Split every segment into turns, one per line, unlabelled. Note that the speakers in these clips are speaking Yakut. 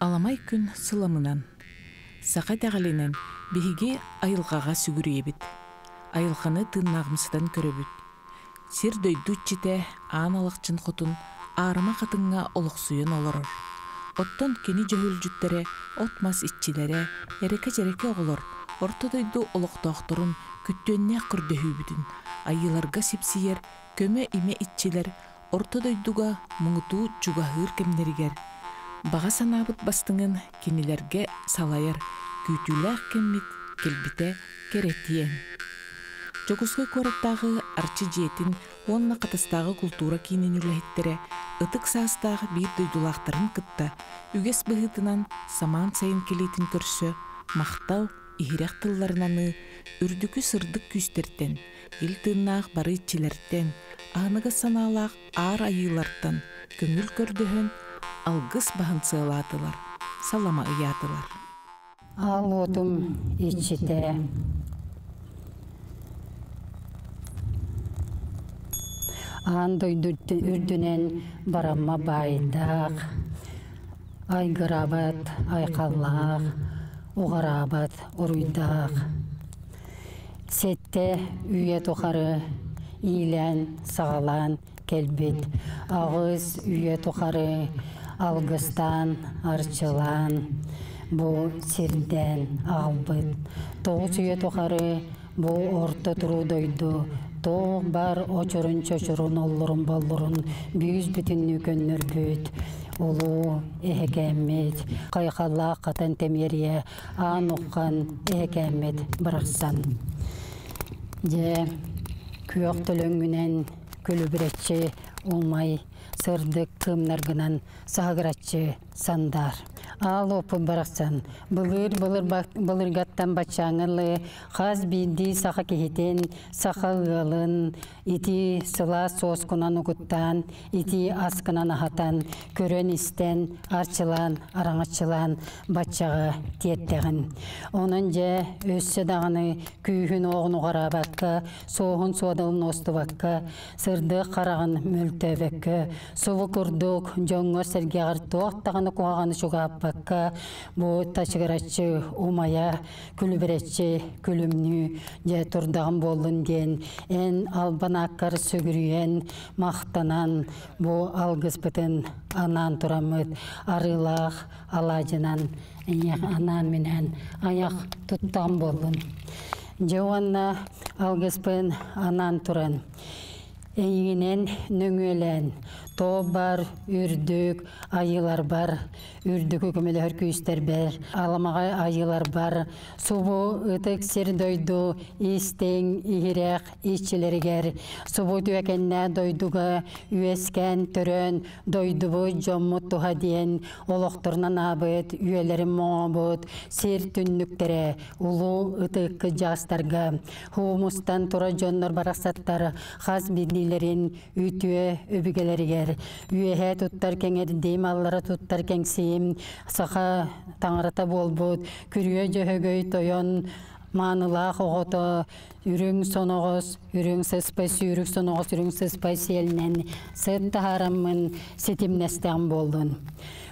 Аламай күн сыламынан, саха итэҕэлинэн биһиги айылҕаҕа сүгүрүйэбит, айылҕаны тыыннааҕымсытан көрөбүт. Сир-дойду иччитэ Аан Алахчын Хотун аарыма хатыҥҥа олохсуйан олорор. Оттон кини дьөһүөлдьүттэрэ, от-мас иччилэрэ, эрэкэ-дьэрэкэ оҕолор орто дойду олохтоохторун күттүөннээх көрдөһүүбүтүн айыыларга сипсийэр көмө-имэ иччилэр орто дойдуга муҥутуу чугаһыыр кэмнэригэр баҕа санаабыт бастыҥын кинилэргэ салайар күүтүүлээх кэммит кэлбитэ кэрэтиэн. Дьокуускай куораттааҕы Арчы дьиэтин уонна Хатастааҕы култуура киинин үлэһиттэрэ ытык саастаах биир дойдулаахтарын кытта үгэс быһыытынан самаан сайын кэлиитин көрсө махтал, иһирэх тылларынаныы үрдүкү сырдык күүстэртэн, ил тыыннаах бары иччилэртэн, аһыныгас санаалаах аар айыылартан көҥүл көрдөһөн, алгыс баһын сыалаатылар, салама ыйаатылар.
Аал уотум иччитэ Аан дойду үрдүнэн барамма баайдаах, айгыраабат айхаллаах, уҕараабат уруйдаах. Сэттэ үйэ тухары иилээн-саҕалаан кэлбит аҕыс үйэ тухары алгыстаан, арчылаан бу сирдээн аҕалбыт. Тоҕус үйэ тухары бу орто туруу дойду туох баар очурун-чочурун оллурун-боллурун бүүс-бүтүннүү көннөрбүт улуу эһэкээммит хайхаллаах хатан тэмиэрийэ аан уххан эһэкээммит барахсан. Дьэ, күөх төлөҥҥүнэн күлүбүрэччи умай сырдык кыымнаргынан саһыгыраччы сандаар. Аал уоппут барахсан былыр былыр былыргаттан баччааҥҥылыы хас биирдии саха киһитин, саха ыалын итии сылаас суоскунан угуттаан, итии аскынан аһатан, көрөн-истэн, арчылаан, араҥаччылаан баччаҕа тиэртэҕин. Онон дьэ, өссө даҕаны күүһүн-уоҕун уҕараабакка, суоһун-суодалын уостубакка, сырдык хараҕын мөлтөөбөккө, субу курдук дьоҥҥор-сэргэҕэр туох даҕаны куһаҕаны чугаһаппакка, бу тачыгыраччы умайа, күлүбүрэччи күлүмнүү дьэ турдаҕым буоллун диэн эн албан ааккар сүгүрүйэн махтанан бу алгыспытын анаан тураммыт арыылаах алаадьынан эйиэхэ анаан-минээн айах туттаҕым буоллун. Дьэ уонна алгыспын анаан туран эйигинэн нөҥүөлээн тоо бар үрдүк айыыларбар үрдүкү көмөлөһөр күүстэрбэр, аламаҕай айыыларбар, субу ытык сир-дойду истиҥ, иһирэх иччилэригэр, субу түөкэннээх дойдуга үөскээн төрөөн дойдубут дьоммут туһа диэн олохторунан аабыт, үйэлэрин моҥообут сир түннүктэрэ улуу ытык кырдьаҕастарга хуумустан турар дьоннор барахсаттар хас биирдиилэрин үтүө өбүгэлэригэр үөһээ туттар кэҥэрдиим, аллара туттар кэҥсиим, саха таҥарата буолбут Күрүө Дьөһөгөй тойон маанылаах оҕото үрүҥ соноҕос, үрүҥ сыспай сүүрүк соноҕос, үрүҥ сыспай сиэлинэн сыт таһаараммын ситимнэстэҕим буоллун.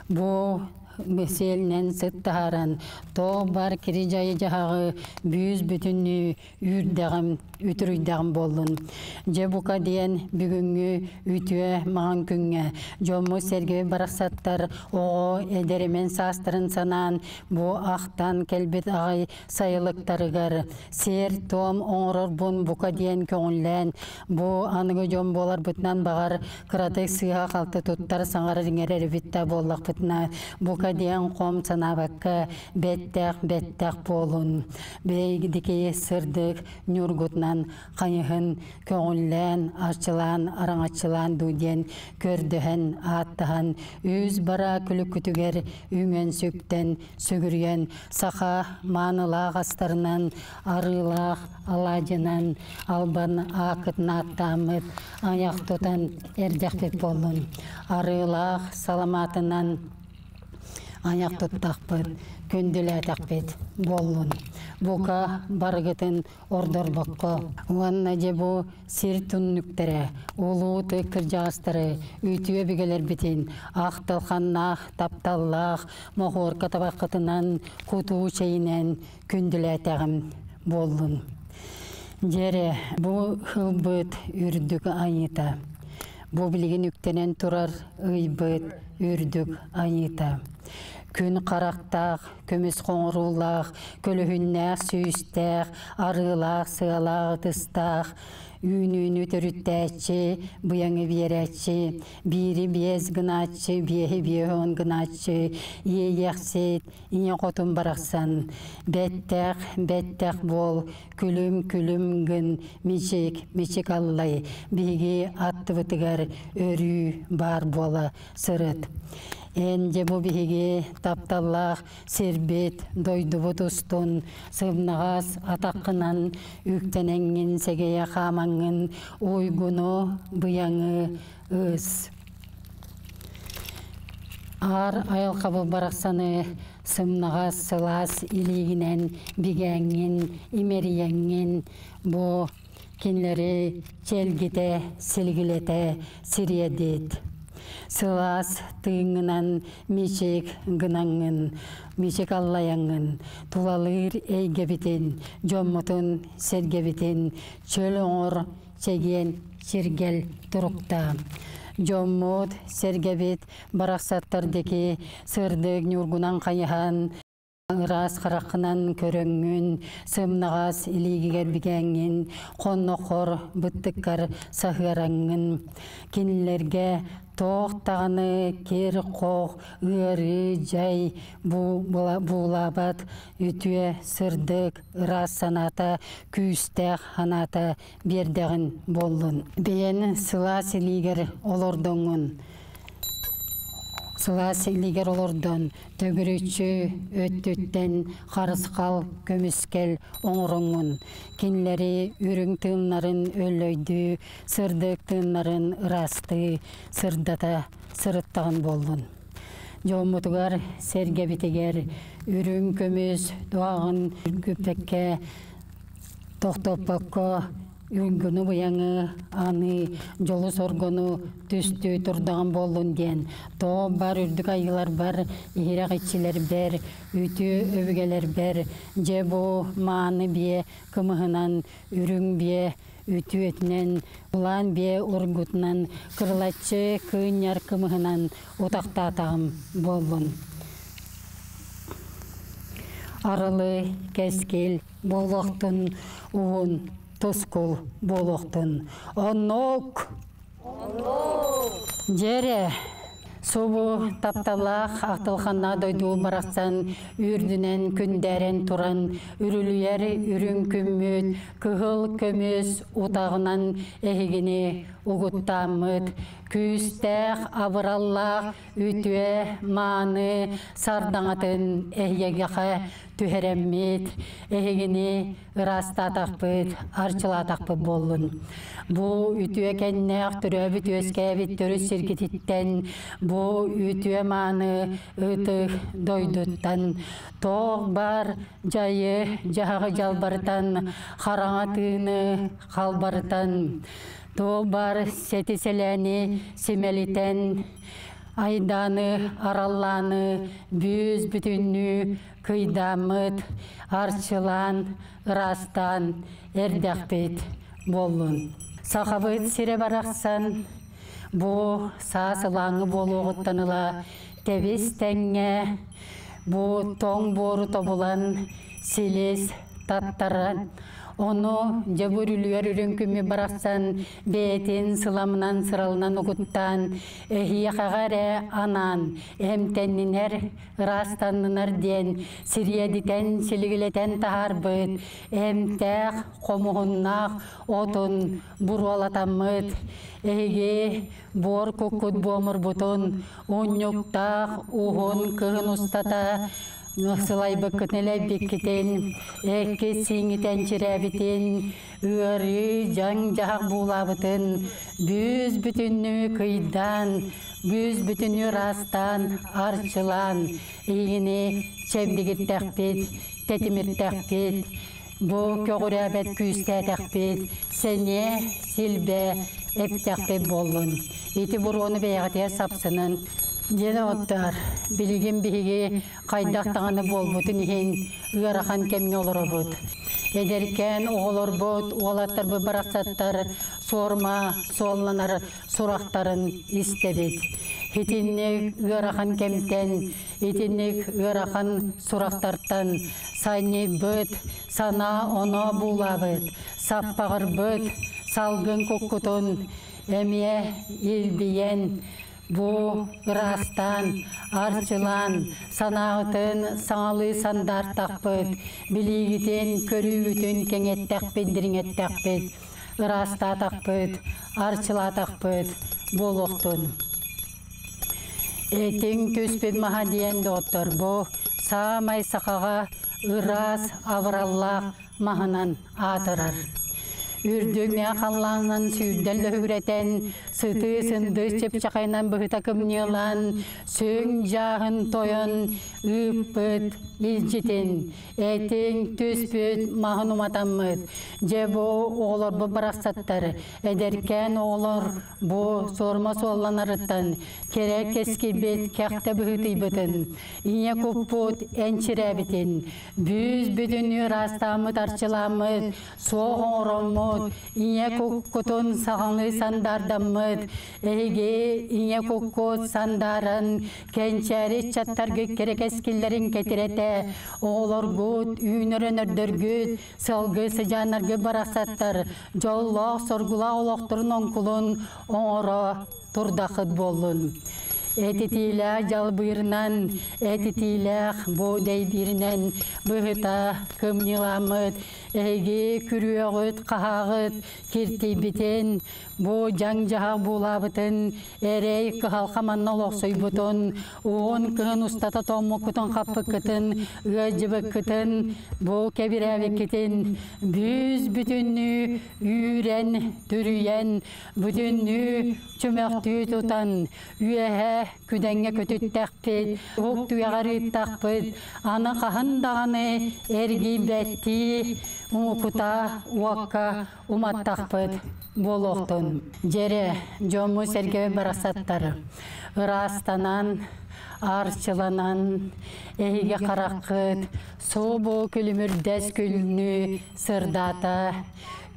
Бу сиэлинэн сыт таһааран, тоҕ бар кири дьайы дьаһаҕы бүүс бүтүннүү үүрдэҕим, үтүрүйдэҕим буоллун. Дьэ бука диэн бүгүҥҥү үтүө маҥан күҥҥэ дьоммут-сэргэбит барахсаттар оҕо эдэр-эмэн саастарын санаан бу ахтан кэлбит аҕай сайылыктарыгар сиэр-туом оҥорорбун бука диэн көҥүллээн бу аныгы дьон буоларбытынан баҕар кыратык сыыһа-халты туттар саҥарар иҥэрэр эбит да буоллахпытына бука диэн хом санаабакка бэттээх бэттээх буолун Биһиги сырдык ньургутунан хайыһын көҕүллээн, арчылаан, араҥаччылаан дуу диэн көрдөһөн, ааттаһан, үс бара күлүккүтүгэр үҥэн-сүктэн, сүгүрүйэн, саха маанылаах астарынан, арыылаах алаадьынан албан ааккытын ааттааммыт, айах тутан эрдэхпит буоллун. Арыылаах саламаатынан. айах туттахпыт, күндүлээтэхпит буоллун. Бука барыгытын ордорбокко. Уонна дьэ бу сир түннүктэрэ, улуу тык кырдьаҕастары, үтүө бигэлэрбитин ахтылханнаах, тапталлаах моһуорка табаххытынан, кутуу чэйинэн күндүлээтэҕим буоллун. Дьэрэ, бу ылбыт үрдүк айыыта. Бу билигин үктэнэн турар ыйбыт үрдүк айыыта. Күн харахтаах, көмүс хоҥоруулаах, көлөһүннээх сүүстээх, арыылаах, сыалаах ытыстаах, үүнүүнү төрүттээччи, быйаҥы биэрээччи, биири биэс гынааччы, биэһи биэһон гынааччы, иэйиэхсит, ийэ хотун барахсан, бэттэх, бэттэх буол, күлүм, күлүм гын, мичик, мичик аллай, биһиги аттыбытыгар өрүү баар буола сырыт. Эн дьэ бу биһиги тапталлаах сирбит, дойдубут устун сымнаҕас атаххынан үктэнэҥҥин сэгэйэ хаамаҥҥын уйгуну, быйаҥы ыс. Аар айылҕабы барахсаны сымнаҕас сылаас илиигинэн бигээҥҥин, имэрийэҥҥин бу кинилэри чэлгитэ, силигилэтэ сириэдит. Сылаас тыыҥҥынан мичик гынаҥҥын, мичик аллайаҥҥын, тулалыыр эйгэбитин, дьоммутун, сэргэбитин чөл оҥор чэгиэн чиргэл туруктаа. Дьоммут, сэргэбит барахсаттар диэки сырдык ньургунан хайыһан, ыраас хараххынан көрөҥҥүн, сымнаҕас илиигигэр бигээҥҥин, хоннохор быттыккар саһыараҥҥын, кинилэргэ туох даҕаны кир-хох, ыарыы, дьай буулаабат үтүө, сырдык, ыраас санаата, күүстээх санаата биэрдэҕин буоллун. Бэйэн сылаас илиигэр олордоҥҥун сылаас илиигэр олордон төгүрүччү өттүттэн харысхал көмүскэл оҥороҥҥун кинилэри үрүҥ тыыннарын өллөйдүү сырдык тыыннарын ыраастыы сырдата сырыттаҕын буоллун. Дьоммутугар сэргэбитигэр үрүҥ көмүс дуһаҕын үргүппэккэ тохтоппокко үҥгүнү-быйаҥы аны дьолу-соргуну түстүү турдаҕым буоллун диэн тоҕо бар үрдүк айыыларбар, иһирэх иччилэрбэр, үтүө өбүгэлэрбэр дьэ бу мааны биэ кымыһынан, үрүҥ биэ үтүөтүнэн, улаан биэ ургутунан, кырылаччы кыынньар кымыһынан утахтаатаҕым буоллун. Арылы, кэскил, буолуохтун уһун тускул буолуохтун оннук дьэрэ субу тапталаах ахтылханна дойду барахсан үрдүнэн күндээрэн туран үрүлүйэр үрүҥ күммүт кыһыл көмүс утаҕынан эһигини угуттааммыт күүстээх абыраллаах үтүө мааны сардаҥатын эһиэгэхэ түһэрэммит, эһигини ыраастаатахпыт, арчылаатахпыт буоллун. Бу үтүө кэннээх төрөөбүт үөскээбит төрүт сиргититтэн, бу үтүө мааны ытык дойдуттан тоох бар дьайы дьаһаҕы дьалбарытан, хараҥа тыыны халбарытан, туох бар сэти сэлээни симэлитэн, айдааны, араллааны бүүс бүтүннүү кыйдааммыт, арчылаан, ыраастаан эрдэхпит буоллун. Сахабыт сирэ барахсан бу саас ылааҥы буолуоҕуттан ыла тэбис тэҥҥэ бу тоҥ буору тобулан силис таттаран Ону дьэ бу үрүлүгэр үрүҥ күммү барахсан бэйэтин сыламынан сыралынан угуттаан, эһиэхэҕэ эрэ анаан, эмтэннинэр, ыраастаннынар диэн сириэдитэн силигилэтэн таһаарбыт эмтээх, хомуһуннаах отун буруолатаммыт, эһиги буор куккут буомурбутун унньуктаах уһун кыһын устата Сылайбыккытын элэйбиккитин, экки сииҥитэн чирээбитин, ыарыы дьаҥ-дьаһах буулаабытын бүүс бүтүннүү кыйдаан, бүүс бүтүннүү ыраастаан, арчылаан, эйигини чэбдигиртэхпит, тэтимиртэхпит, бу көҕүрээбэт күүстээтэхпит, сэниэ, силбэ эптэхпит буоллун. Ити буруону бэйэҕитигэр сапсынын. Диэн оттоор, билигин биһиги хайдах даҕаны буолбутун иһин ыарахан кэмҥэ олоробут. Эдэркээн оҕолорбут, уолаттарбыт барахсаттар суорма суолланар сурахтарын истэбит. Итинник ыарахан кэмтэн, итинник ыарахан сурахтартан санньыйбыт, санаа-оноо буулаабыт, саппаҕырбыт, салгын куккутун эмиэ илбийэн Бу ыраастаан, арчылаан, санааҕытын саҥалыы сандаартахпыт, билиигитин, көрүүгүтүн кэҥэттэхпит, дириҥэттэхпит, ыраастаатахпыт, арчылаатахпыт буолуохтун. Этиҥ түспүт маһа диэн доҕоттор бу саамай сахаҕа ыраас абыраллаах маһынан аатырар. Үрдүк халлаанынан сүүрдэн лөһүгүрэтэн, сытыы сындыы чыпчахайынан быһыта кымньыылаан, сүҥ дьааһын тойон ыыппыт илдьитин, этиҥ түспүт маһын уматаммыт. Дьэ бу оҕолорбут барахсаттар, эдэркээн оҕолор бу суорма суолланарыттан кэрэ кэскилбит кэхтэ быһыытыйбытын, ийэ куппут энчирээбитин, Бүүс бүтүннүү ыраастааммыт, арчыламмыт, суох оҥороммут, ийэ куккутун саҕалыы сандаардаммыт, эһиги ийэ куккут сандааран, кэнчээри ыччаттаргыт кэрэ кэскиллэрин кэтирэтэ, оҕолоргут, үүнэр өнөрдөргүт, сылгы сыдьааннаргыт барахсаттар, дьоллоох, соргулаах олохторун оҥкулун оҥоро турдахыт буоллун. Этитиилээх дьалбыырынан, этитиилээх бу дэйбииринэн быһыта кымньыламмыт, эһиги күрүөҕүт, хаһааҕыт киртийбитин, бу дьаҥ-дьаһах буулаабытын, эрэй кыһалҕа манна олохсуйбутун, уһун кыһын устата тоҥмуккутун хаппыккытын, ыалдьыбыккытын, бу кэбирээбиккитин бүүс бүтүннүү үүрэн, түрүйэн, бүтүннүү чөмөхтүү тутан үөһэ күдэҥҥэ көтүттэхпит, уһук түгэҕэр ыыттахпыт, аны хаһан даҕаны эргийбэттии муҥукута уокка уматтахпыт буолуохтун. Дьэрэ, дьоммут-сэргэбит барахсаттар ыраастанан, арчыланан, эһиги хараххыт субу күлүмүрдэс күлүнүү сырдаата.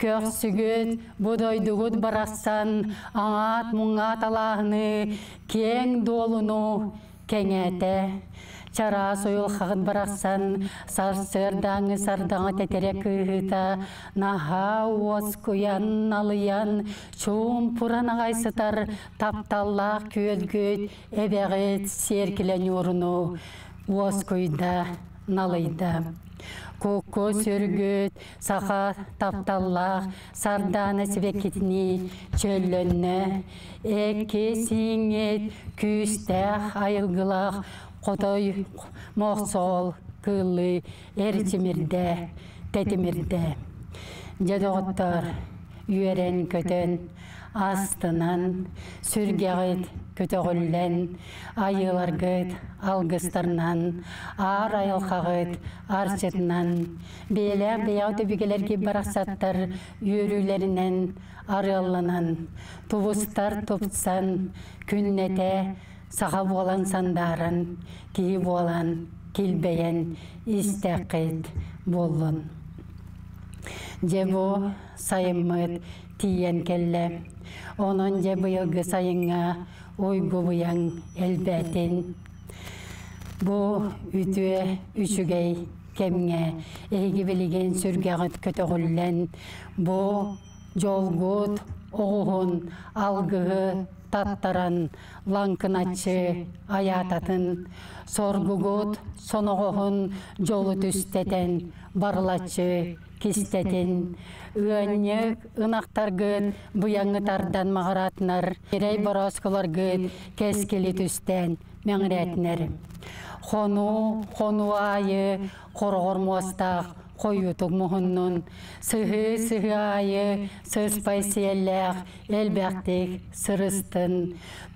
Көхсүгүт Бу дойдугут барахсан аҥаат-муҥаат алааһыны, киэҥ дуолуну кэҥээтэ. Чараас уйулҕаҕыт барахсан сарсыардааҥҥы сардаҥа тэтэрэ кыыһыыта наһаа уоскуйан, налыйан, чуумпуран аҕай сытар тапталлаах күөлгүт эбэҕит сиэркилэ ньуоруну уоскуйда, налыйда. Кукку сүргүт саха тапталлаах сардаана сибэккитинии чөллөннө, экки сииҥҥит күүстээх айылгылаах хотой мохсоҕол кыыллыы эрчимирдэ, тэтимирдэ. Дьэ доҕоттоор, үөрэн-көтөн, астынан, сүргэҕит көтөҕүллэн, айыыларгыт алгыстарынан, аар айылҕаҕыт арчытынан, бэйэлээх бэйэҕит өбүгэлэргит барахсаттар үөрүүлэринэн арыалланан, тубустар тупсан, күннэтэ саха буолан сандааран, киһи буолан килбэйэн истэххит буоллун. Дьэ бу сайыммыт тиийэн кэллэ. Онон дьэ быйылгы сайыҥҥа уйгу-быйаҥ элбээтин. Бу үтүө үчүгэй кэмҥэ эһиги билигин сүргэҕит көтөҕүллэн, бу дьолгут оҕуһун алгыһы таттаран лаҥкыначчы айаататын, соргугут соноҕоһун дьолу түстэтэн барылаччы кистэтин, ыанньык ынахтаргыт быйаҥы тардан маҕараатынар, ирэй борооскуларгыт кэскили түстээн мэҥирээтинэр. Хону, хону аайы хороҕор муостаах хойуутук муһуннун, сыһыы сыһыы аайы сыспай сиэллээх элбэхтик сырыстын.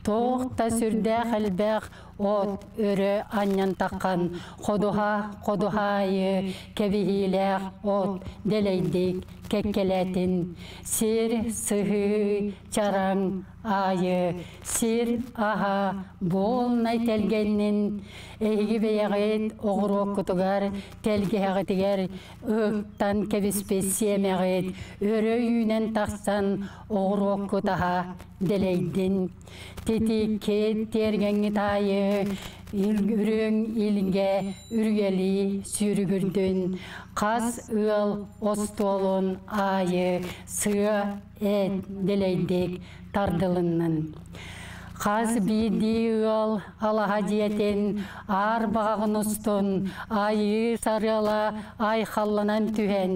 Туох да сүрдээх элбэх от өрө анньан таххан ходуһа ходуһа аайы кэбиһиилээх от дэлэйдик кэккэлээтин. Сир сыһыы чараҥ аайы сир аһа буолнай тэлгэннин эһиги бэйэҕит оҕуруоккутугар тэлгэһэҕитигэр ыһыктан кэбиспит сиэмэҕит өрө үүнэн тахсан оҕуруоккут аһа дэлэйдин титииккит тиэргэҥҥит аайы үрүҥ илгэ үрүйэлии сүүрүгүрдүн хас ыал остуолун аайы сыа эт дэлэйдик тардылыннын. Хас биирдии ыал алаһа дьиэтин аар баҕаҕын устун айыы сарыала айхалланан түһэн,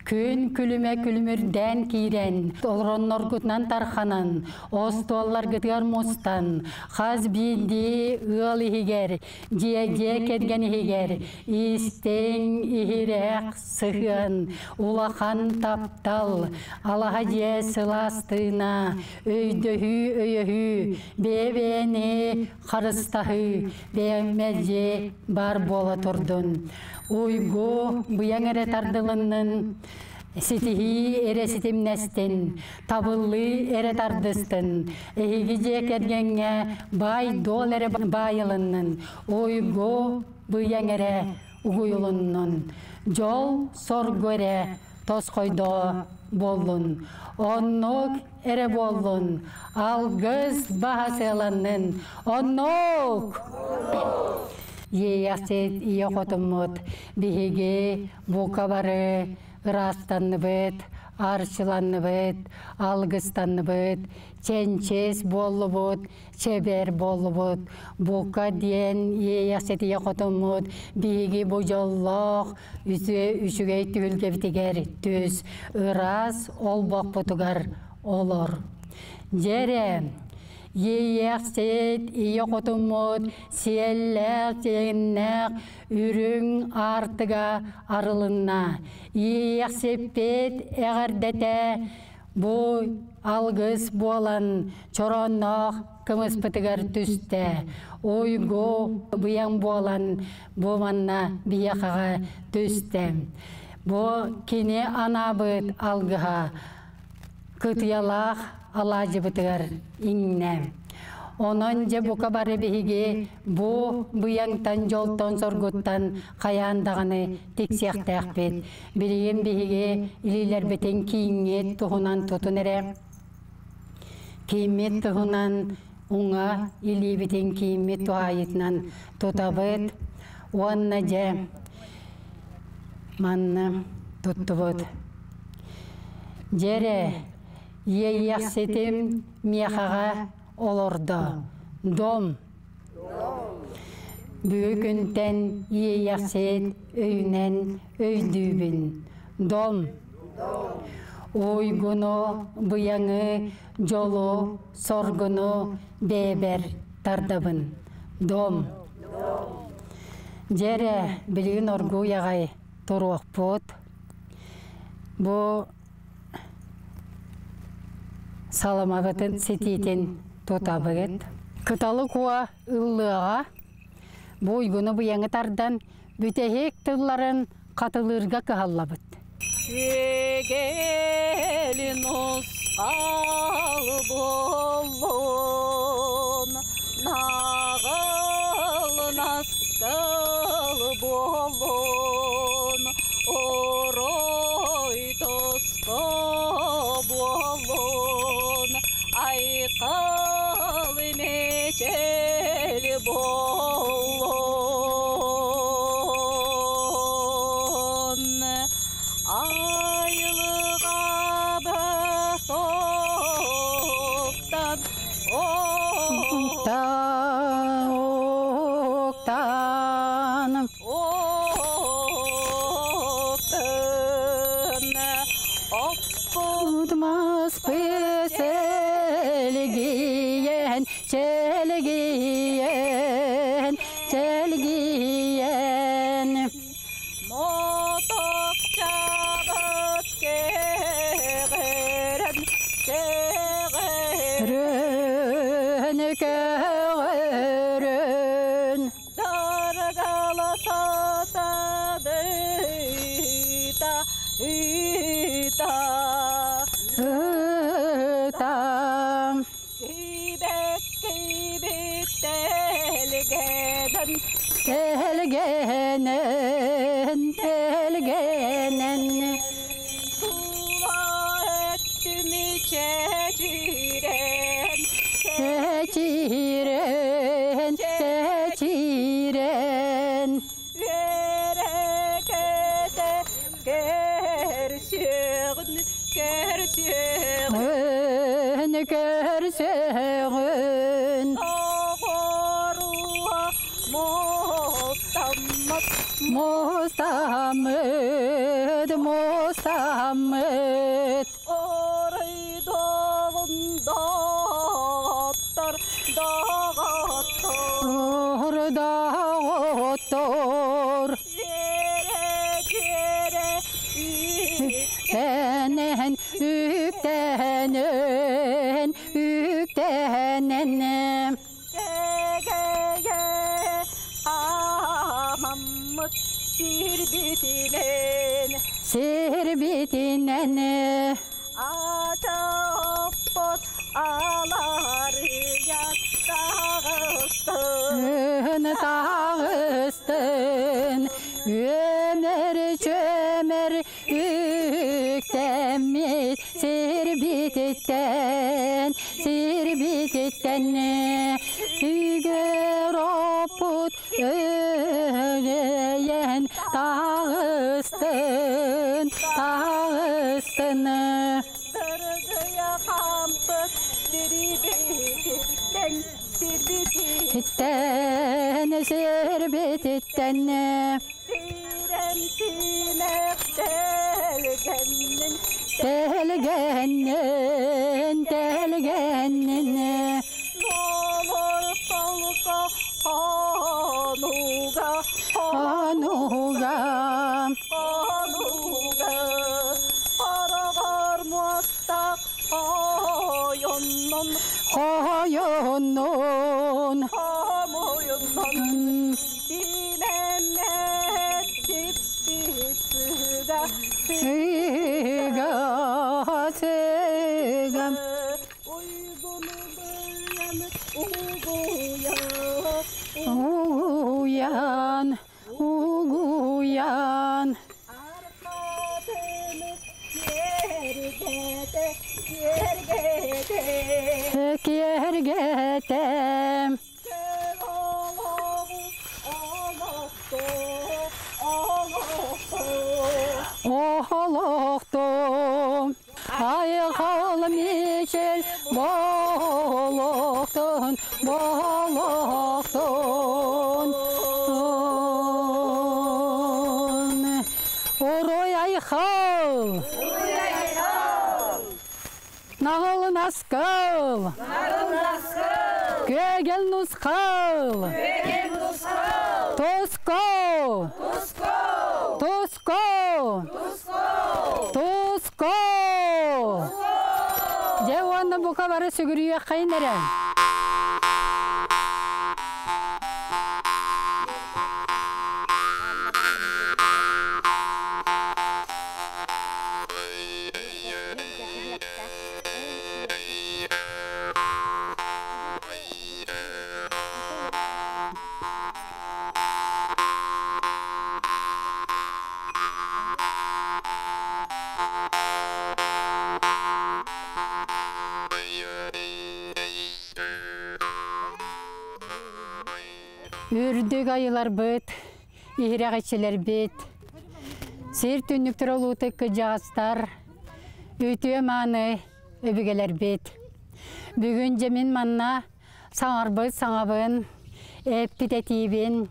күн күлүмэ күлүмүрдээн киирэн, олоронноргутунан тарханан, остуолларгытыгар мустан, хас биирдии ыал иһигэр, дьиэ-дьиэ кэргэн иһигэр истиҥ, иһирэх сыһыан, улахан таптал, алаһа дьиэ сылаас тыына, өйдөһүү, өйөһүү, бэйэ-бэйэни харыстаһыы, бэйэ мэлдьи баар буола турдун. Уйгу быйаҥ эрэ тардылыннын, ситиһии эрэ ситимнэстин, табыллыы эрэ тардыстын, эһиги дьиэ кэргэҥҥэ баай-дуол эрэ баайылыннын, уйгу быйаҥ эрэ угуйулуннун, дьол соргу эрэ тосхойдоо буоллун, оннук эрэ буоллун, алгыс баһа сыаланнын, оннук! Иэйэхсит ийэ хотуммут, биһиги бука бары ыраастанныбыт, арчыланныбыт, алгыстанныбыт, чэнчис буоллубут, чэбэр буоллубут. Бука диэн иэйэхсит ийэ хотуммут, биһиги бу дьоллоох үтүө үчүгэй түһүлгэбитигэр түс, ыраас олбохпутугар олор. Дьэрэ, иэйэхсит ийэ хотуммут сиэллээх сиэннээх үрүҥ аартыга арылынна. Иэйэхсиппит эҕэрдэтэ бу алгыс буолан чороонноох кымыспытыгар түстэ. Уйгу быйаҥ буолан бу манна биһиэхэҕэ түстэ. Бу кини анаабыт алгыһа кытыйалаах алаадьыбытыгар иҥнэ. Онон дьэ бука бары биһиги бу быйаҥтан, дьолтон, соргуттан хайаан даҕаны тиксиэхтээхпит. Билигин биһиги илиилэрбитин кииҥҥит туһунан тутун эрэ. Кииммит туһунан уҥа илиибитин кииммит туһаайытынан тутабыт уонна дьэ манна туттубут. Дьэрэ, иэйиэхситим миэхэҕэ олордо. Дом. Бүгүнтэн иэйэхсит өйүнэн өйдүүбүн. Дом. Уйгуну, быйаҥы, дьолу, соргуну бэйэбэр тардабын. Дом. Дьэрэ, билигин оргууй аҕай туруохпут. Бу саламабытын ситиитин тутабыт. Кыталы куо ыллыаҕа бу уйгуну быйаҥы тардан бүтэһик тылларын хатылыырга кыһаллабыт.
Егелин усқал боллун, нағыл наскыл боллун, орой тосқы боллун, айқыл мечел боллун. Айылыға тоқтан,
Октан,
оқтын, оппу
Удмас песелгиен, челгиен, челгиен. Көрсөҕүн.
Тоҕоруо мустаммыт
Мустаммыт, мустаммыт.
Оройдоҕун доҕоттор, доҕоттор.
Доҕоттор.
Үөрэ-үөрэ
Үктэнэн, үктэнэн, үктэнэн.
Гэгэ хаамаммыт сирбитинэн
Сирбитинэн.
Ачаппыт аларыйа таҕыстын.
Таҕыстын. Өмөр чөмөр үктэммит сирбититтэн, сирбититтэн үгэр оппут өлөйөн таҕыстын, таҕыстын.
Дыргыйа хаампыт сирбититтэн, сирбититтэн.
Иттэн, сирбититтэн.
Сирэн симэх тэлгэннин
Тэлгэннин, тэлгэннин.
Нолор солко хонуга,
Хонуга.
Хонуга. Хараҕар муостах хойоннон,
Хойоннун.
Хомойоннон. Симэммэт сиппит сыга,
Сыга, сыга.
Уйгуну быйан угуя,
Угуян, угуян.
Арқатыны кергете, кергете.
Киэргэтэ.
Көр олоҕу олохто, олохто.
Олохто. Айхал мичил болохтун, болохтун. Орой айхал! Нағыл наскал! Көгел нусқал! Туско! Туско! Туско! Дьэ уонна бука бары сүгүрүйүөххэйин эрэ. Үрдүк айыларбыт, иһирэх иччилэрбит, сир түннүктэр олуутук кыдьаҕастар, үтүө мааны өбүгэлэрбит. Бүгүн дьэмин манна саҥарбыт саҥабын, эппит этиибин,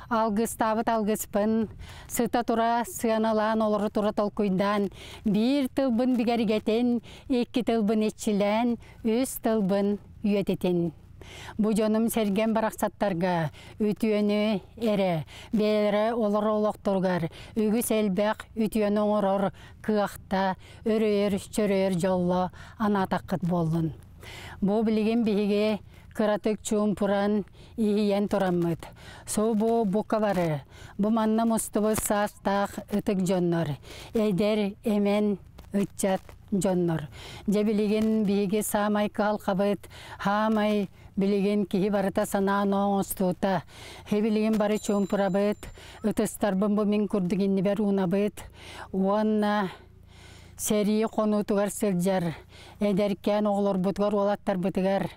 алгыстаабыт алгыспын, сыта тура сыаналаан олору тура толкуйдаан, биир тылбын бигэргэтин, икки тылбын иччилээн, үс тылбын үйэтитин. Бу дьонум сэргэм барахсаттарга үтүөнү эрэ, бэйэлэрэ олорор олохторугар үгүс элбэх үтүөнү оҥорор кыахта, өрөйөр, чөрөйөр дьолло анаатаххыт буоллун. Бу билигин биһиги кыратык чуумпуран иһийэн тураммыт. Соо бу бука бары, бу манна мустубут саастаах ытык дьоннор, эдэр, эмэн, ыччат дьоннор. Дьэ билигин биһиги саамай кыһалҕабыт, хаамай билигин киһи барыта санаан оҥостуута. Хи билигин бары чуумпурабыт, ытыстарбын бу мин курдук иннибэр уунабыт. Уонна сэрии хонуутугар сылдьар эдэркээн оҕолорбутугар, уолаттарбытыгар,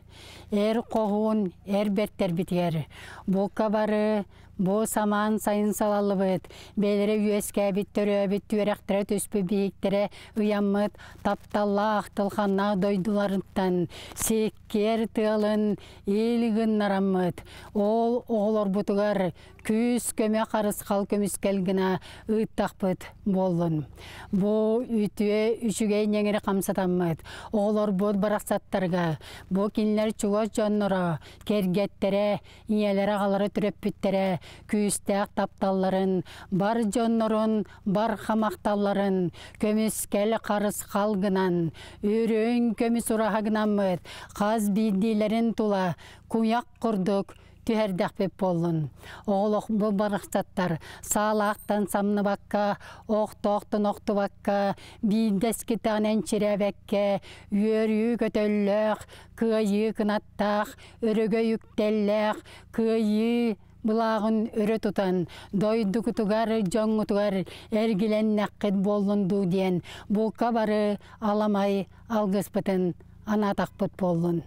эр хоһуун, эр бэртэрбитигэр бука бары Бу самаан сайын салаллыбыт, бэйэлэрэ үөскээбит, төрөөбүт, түөрэхтэрэ түспүт биһиктэрэ ыйаммыт тапталлаах тылханнаах дойдуларыттан сиккиэр тыалын ил гыннараммыт, ол оҕолорбутугар күүс-көмө харысхал көмүскэл гына ыыттахпыт буоллун. Бу үтүө үчүгэй ньэҥири хамсатаммыт, оҕолорбут барахсаттарга, бу кинилэр чугас дьонноро, кэргэттэрэ, ийэлэрэ-аҕалара төрөппүттэрэ күүстээх тапталларын, бар дьоннорун барха махталларын көмүскэл харысхал гынан, үрүҥ көмүс ураһа гынаммыт, хас биирдиилэрин тула куйах курдук түһэрдэхпит буоллун. Оҕолох бу барахсаттар саалаахтан самныбакка, охтоохтон охтубакка, биирдэскитэҕинэн чирээбэккэ, үөрүү көтөллөөх, кыайыы кынаттаах, өрөгөй үктэллээх, кыайыы былааҕын өрө тутан, дойдукутугар, дьоҥҥутугар эргилэннэххит буоллун дуу диэн булка бары аламай алгыспытын анаатахпыт буоллун.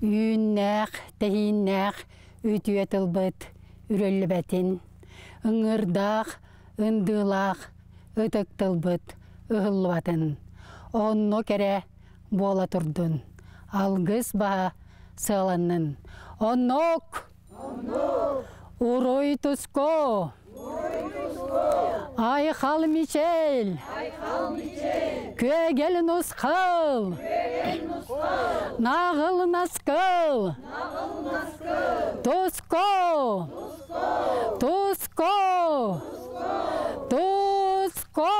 Үүннээх, тэһииннээх үтүө тылбыт үрэллибэтин, ыҥырдаах, ындыылаах ытык тылбыт ыһыллыбатын, онно кэрэ буола турдун, алгыс баһа сыаланнын. Оннук! Уруй туску! Айхал Мичел! Күөгэл нусхал! Нағыл наскыл! Туску! Туску! Туску!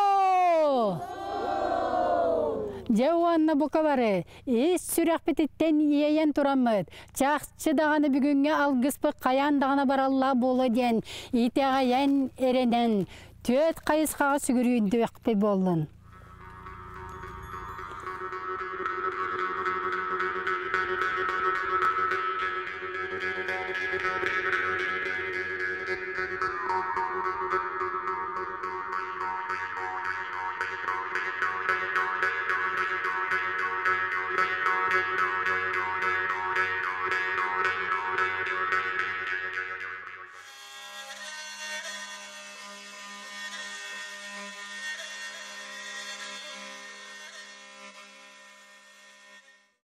Дьэ уонна бука бары ис сүрэхпититтэн иэйэн тураммыт, чахчы даҕаны бүгүҥҥү алгыспыт хайаан даҕаны бараллаах буолуо диэн итэҕэйэн, эрэнэн, түөрт хайысхаҕа сүгүрүйдүөхпүт буоллун.